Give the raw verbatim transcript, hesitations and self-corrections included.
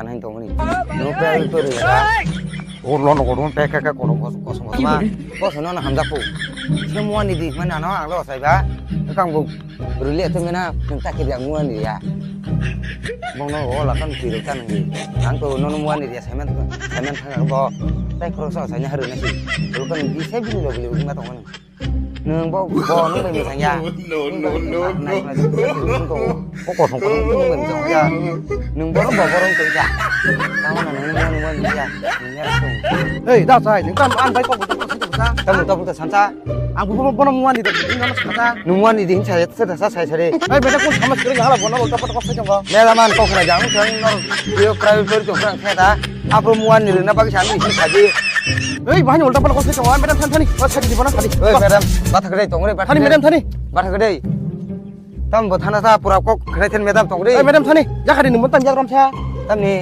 Ano hin tongmani. No pe to re ya. Or lo no ko pe ka ka ko no ko ko so ma. Ko so no na hamjak ko. Se mo ani di mane ano ang lo sai ba. Kang bu ruli ate mena ta ke dia mo ani ya. Bong no o la kan ti ro kan di. Ang to no no mo ani ya semen semen thang bo. Tai khoro sa sai na haru na si. Lo kan di se bi lo bi ma tongmani. Nwng bo bo nwng bai mwsang ya. No, no, no, no. Nwng bo bo nwng bai mwsang ya. Nwng borom bo borom tong ya. Tamo na nwng nwng nwng ya. Nwng ya tong. Hei, da sai, nwng tam an bai kok bo kok sa. Tamo tamo ta sansa. Ang bo bo bono muani de, nwng no sansa. Nwng muani de hinsa ya sa sa sai sare. Hei, beta kun sama sere hala bono ulta pata kok sa jong. Mela man kok na jang, nwng no yo private pori tong sang khe ta. Apo muan ni rwna bagwi sani isin khaji. Ei, bahai ulta pala kosai tongo, madam thani thani. O thani di bono thani. Oi, madam, batha kdai tong re, batha Thani kdai. Madam thani. Batha kdai. Tam bo thana sa pura kok khlai then madam tong re. Ei, madam thani. Jakhari nungbo tam jak rom sa. Tamni.